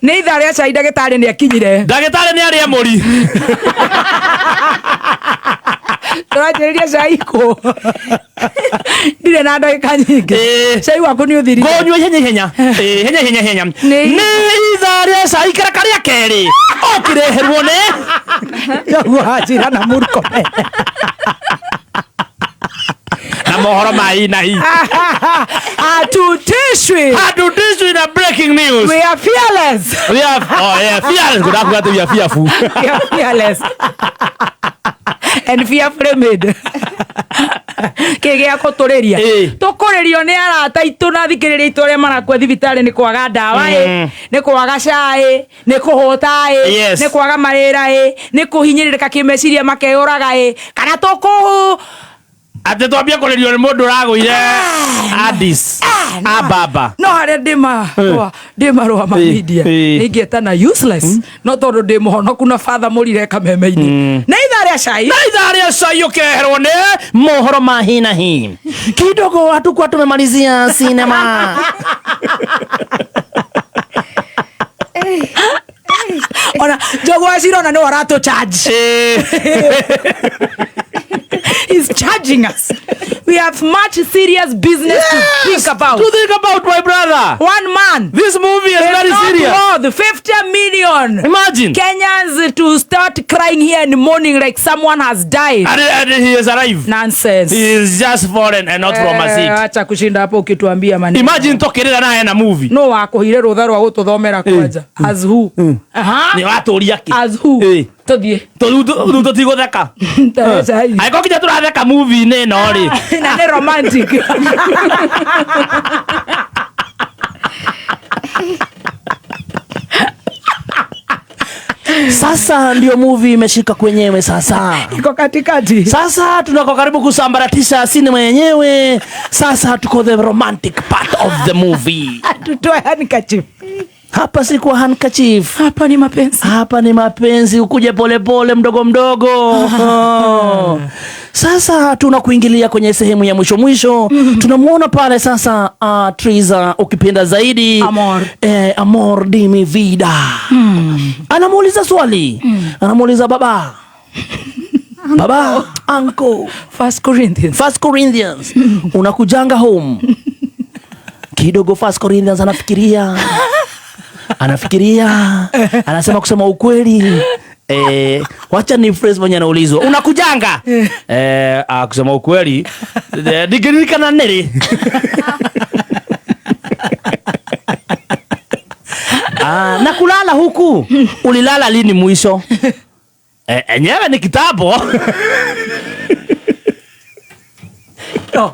Nĩ ithaa rĩa cai, ndagĩtarĩ nĩ akinyire. Ndagĩtarĩ nĩ arĩa mũri. Tũranjĩrĩria cai kũ? Ndirĩ na ndagĩka nyingĩ. Cai waku nĩ ũthirire. Ngũnyua ihenya ihenya. Ihenya ihenya ihenya. Nĩ ithaa rĩa cai kĩraka rĩa kerĩ ũkĩreherwo nĩ Njogu Wachira na Murkomen. Na mohoro ma hi na hi. Hatutishwi. Hatutishwi na breaking news. We are fearless. We are, oh yeah, fearless. Kudakuga ati we are fearful. We are fearless and fearfully made. Kĩ gĩa kũtũrĩria? Tũkũrĩrio nĩ arata aitũ na athikĩrĩria aitũ arĩa marakua thibitarĩ nĩ kwaga ndawa ĩ, nĩ kwaga cai, nĩ kũhũta ĩ, nĩ kwaga mawĩra ĩ, nĩ kũhinyĩrĩrĩka kĩmeciria makeyũraga ĩ, kana tũkũhu Atĩ twambie kũrĩrio nĩ mũndũ ũragũire Addis Ababa. No harĩa ndĩ marũa, ndĩ marũa ma media nĩingĩetana useless, no tondũ ndĩ mũhonoku na Father Mũrire kameme-inĩ. Nĩ ithaa rĩa cai. Na ithaa rĩa cai ũkĩreherwo nĩ mohoro ma hi na hi. Kidogo hatukuwa tumemalizia sinema. Ona Njogu wa Cira ona nĩwe aratũ charge. He's charging us. We have much serious business to think about. To think about, my brother. One man. This movie is very not serious. worth 50 million. Imagine. Kenyans to start crying here in the morning like someone has died. And he is alive. Nonsense. He is just fallen and not from a seat. Acha kushinda hapo ukituambia maneno. Imagine tokirira naye na movie. No wakuhire rutha rwa gututhomera kwanja. As who? Aha. Ni waturia ki? As who? Tuthie. Rĩu tũtigũtheka. Tare cai. Angĩkorwo nginya tũratheka movie-inĩ ĩno rĩ. Na nĩ romantic. Sasa ndio movie imeshika kwenyewe sasa. Iko katikati. Sasa tunako karibu kusambaratisha sinema yenyewe. Sasa tuko the romantic part of the movie. Tutoe handkerchief. Hapa si kwa handkerchief. Hapa ni mapenzi. Hapa ni mapenzi, ukuje pole pole mdogo mdogo. Oh. Sasa tunakuingilia kwenye sehemu ya mwisho mwisho. Tunamuona pale sasa, Triza ukipenda zaidi. Amor. Amor de mi vida. Anamuuliza swali. Anamuuliza baba. Baba, uncle. First Corinthians. First Corinthians. Unakujanga home. Kidogo First Corinthians anafikiria. Anafikiria. Anasema kusema ukweli. Wacha ni phrase mwenye anaulizwa. Unakujanga? Kusema ukweli, ningeririkana nĩrĩ? Na kulala huku. Ulilala lini mwisho? Enyewe ni kitambo. No,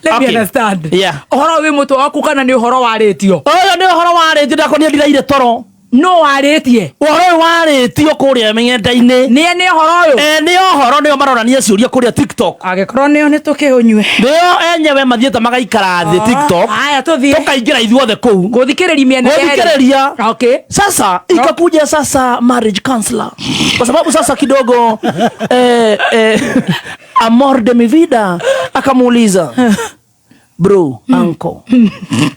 let me understand. Ũhoro wĩ mũtwe waku kana nĩ ũhoro warĩtio? Ũyũ nĩ ũhoro warĩtio, ndakorwo ndiraire toro. No warĩtie? Ũhoro ũyũ warĩtio kũrĩa mĩng'enda-inĩ. Nĩ nĩ ũhoro ũyũ? Nĩ ũhoro, nĩo maronania ciũria kũrĩa TikTok. Angĩkorwo nĩo nĩ tũkĩũnyue. Nĩo enyewe mathiĩte magaikara thĩ TikTok. Haya, tũthiĩ. Tũkaingĩra ithuothe kũu. Gũthikĩrĩria mĩena yerĩ. Gũthikĩrĩria. Sasa, ikakuja sasa marriage counselor. Kwa sababu sasa kidogo, amor de mi vida akamuuliza, bro, uncle,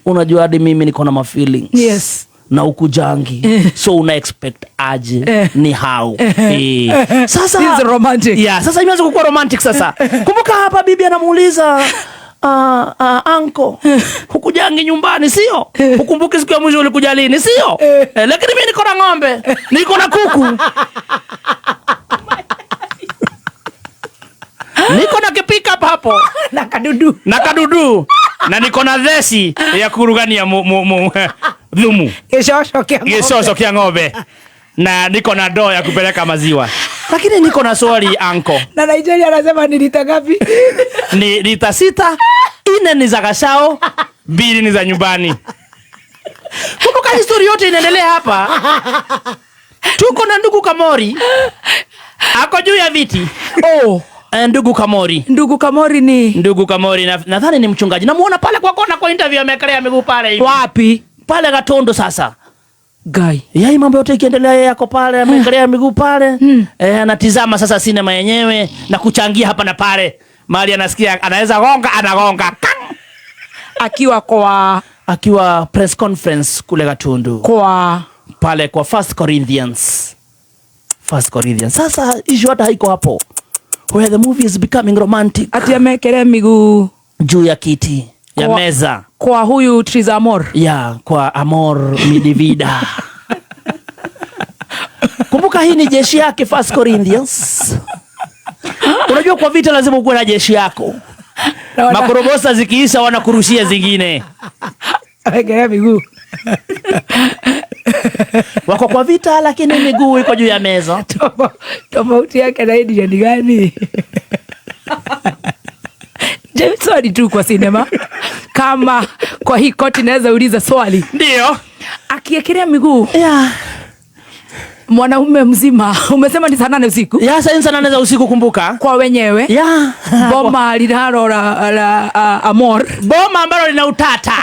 unajua hadi mimi niko na ma feelings. Na ukujangi. So una expect aje? Ni how? Sasa This is romantic. Yeah, sasa imeanza kuwa romantic sasa. Kumbuka hapa bibi anamuuliza, uncle, hukujangi nyumbani sio? Hukumbuki siku ya mwisho ulikuja lini sio? Lakini mimi niko na ng'ombe, niko na kuku. Niko na kipick up hapo. Na kadudu. Na kadudu. Na niko na theci ya kurugania thumu. Gicoco kia ng'ombe. Gicoco kia ng'ombe. Na niko na ndoo ya kupeleka maziwa. Lakini niko na swali uncle. Na Nigeria anasema ni lita ngapi? Ni lita 6, 4 ni za kashao, 2 ni za nyumbani. Kumbuka historia yote inaendelea hapa. Tuko na ndugu Kamori. Ako juu ya viti. Oh. Ndugu Kamori. Ndugu Kamori ni? Ndugu Kamori nadhani ni mchungaji. Namuona pale kwa kona kwa interview amekelea miguu pale hivi. Wapi? Pale Gatondo sasa. Guy. Yai mambo yote ikiendelea yeye ako pale amekelea miguu pale. Anatizama sasa sinema yenyewe na kuchangia hapa na pale. Mali anasikia anaweza gonga, anagonga. Kang! Akiwa kwa Akiwa press conference kule Gatundu. Kwa Pale kwa First Corinthians. First Corinthians. Sasa issue hata haiko hapo. Where the movie is becoming romantic. Ati amekere miguu juu ya kiti ya meza kwa huyu Triza Amor. Ya, kwa Amor Midivida. Kumbuka hii ni jeshi yake First Corinthians. Unajua kwa vita lazima ukuwe na jeshi yako. Makorobosa zikiisha wanakurushia zingine. Amekere miguu. Wako kwa vita lakini miguu iko juu ya meza. Tofauti yake na hii ni gani? Je, swali tu kwa sinema. Kama kwa hii koti naweza uliza swali. Ndio. Akiekelea miguu. Yeah. Mwanaume mzima, umesema ni saa 8 usiku? Ya, saa 8 za usiku kumbuka. Kwa wenyewe. Ya. Boma linalo la Amor. Boma ambalo lina utata.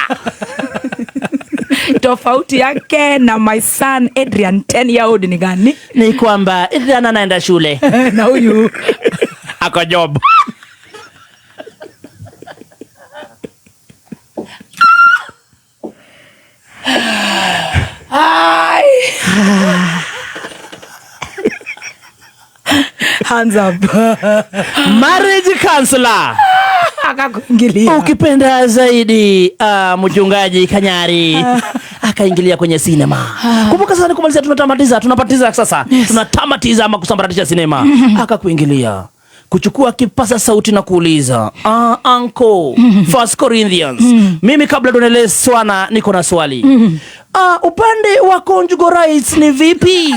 Tofauti yake na my son Adrian 10 year old ni gani? Ni kwamba Adrian anaenda shule. Na huyu ako job. Ai. Hands up. Marriage counselor. Akakuingilia. Ukipenda zaidi mchungaji Kanyari akaingilia kwenye sinema. Kumbuka sasa nikumalizia, tunapatiza sasa. Yes. Tunatamatiza ama kusambaratisha sinema. Akakuingilia. Kuchukua kipasa sauti na kuuliza, uncle, First Corinthians. Mimi kabla tuendelee swana niko na swali. Upande wa conjugal rights ni vipi?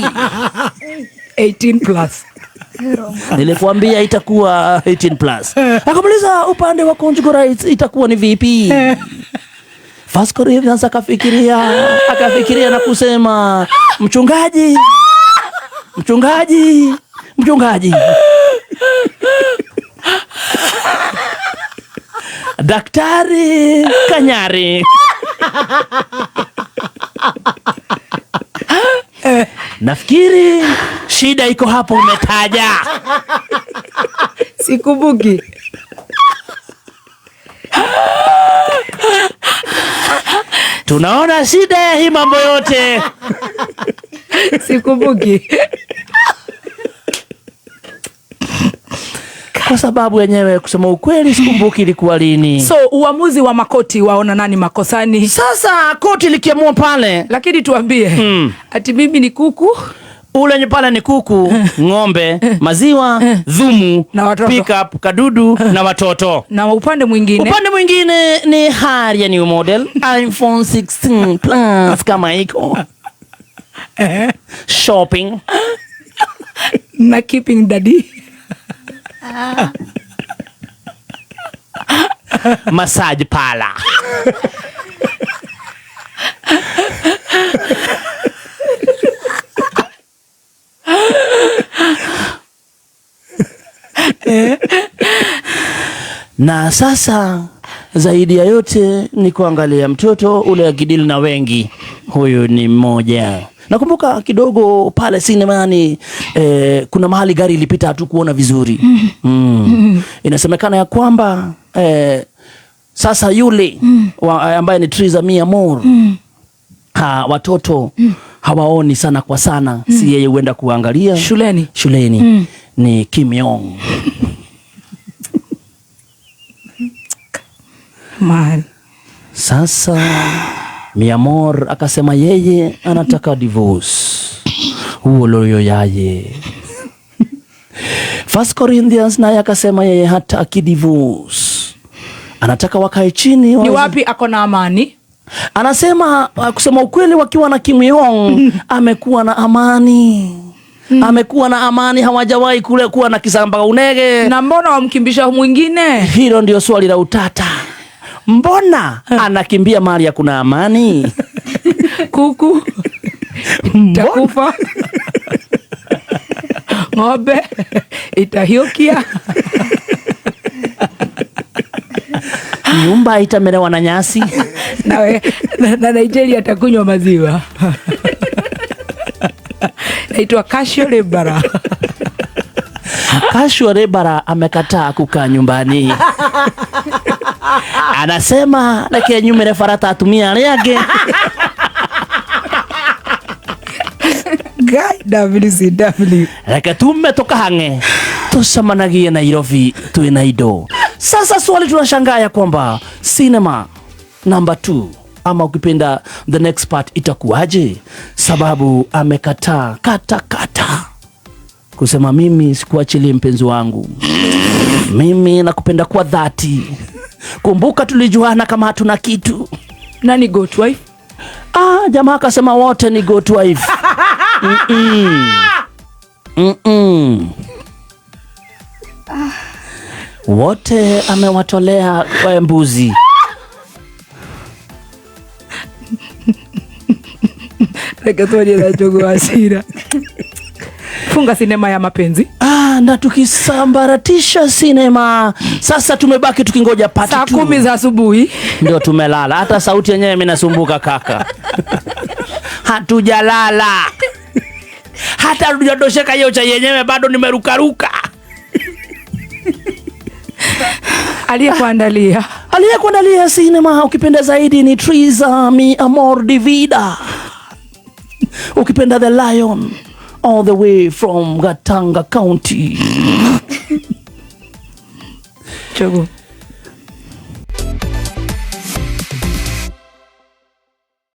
18 plus. Nilikuambia itakuwa 18 plus. Akamuuliza upande wa conjugal rights itakuwa ni vipi? First Corinthians akafikiria na kusema, mchungaji. Daktari Kanyari. Nafikiri shida iko hapo umetaja. Sikumbuki. Tunaona shida ya hii mambo yote. Sikumbuki. Kwa sababu yenyewe kusema ukweli sikumbuki ilikuwa lini. So uamuzi wa makoti waona nani makosani? Sasa koti likiamua pale. Lakini tuambie, ati mimi ni kuku? Ule pale ni kuku, ng'ombe, maziwa, dhumu, na watoto. Pick up, kadudu na watoto. Na upande mwingine? Upande mwingine ni Harrier new model iPhone 16 Plus kama iko. Shopping. Na keeping daddy. Massage parlor. Na sasa zaidi ya yote ni kuangalia mtoto ule akidili na wengi. Huyu ni mmoja. Nakumbuka kidogo pale sinemani, kuna mahali gari ilipita hatukuona vizuri. Inasemekana ya kwamba sasa yule ambaye ni Triza Mia Amor, watoto hawaoni sana kwa sana. Si yeye huenda kuangalia shuleni. Ni Kim Yong. Man. Sasa Mia Amor akasema yeye anataka divorce. Huo loyo yaye. First Corinthians naye akasema yeye hataki divorce. Anataka wakae chini. Ni wapi ako na amani? Anasema kusema ukweli wakiwa na Kim Yong amekuwa na amani. Amekuwa na amani, hawajawahi kule kuwa na kisamba unege. Na mbona wamkimbisha mwingine? Hilo ndio swali la utata. Mbona anakimbia mahali ya kuna amani? Kuku itakufa. Ng'ombe itahiukia. Nyumba itamelewa na nyasi. Na Nigeria atakunywa maziwa. Naitwa Kasho Lebara. Kasho Lebara amekataa kukaa nyumbani. Anasema leke nyumere farata atumia yake. WCW. Reke tume tukahange tucemanagie Nairobi twina indo. Sasa swali tunashangaa ya kwamba cinema number 2 ama ukipenda the next part itakuwaje, sababu amekataa kata kata kusema mimi sikuachilie mpenzi wangu, mimi nakupenda kwa dhati. Kumbuka tulijuana kama hatuna kitu. Nani goat wife? Ah, jamaa akasema wote ni goat wife. Mm-mm. Mm-mm. Wote amewatolea kwa mbuzi. Reke tuone na Njogu wa Cira. Funga sinema ya mapenzi. Ah, na tukisambaratisha sinema sasa tumebaki tukingoja part Saa 2. 10 za asubuhi ndio tumelala. Hata sauti yenyewe mimi nasumbuka kaka. Hatujalala. Hata hatujadosheka hiyo chai yenyewe bado nimerukaruka. Aliyekuandalia. Aliyekuandalia sinema ukipenda zaidi ni Triza Mi Amor Divida. Ukipenda The Lion all the way from Gatanga County. Chogo.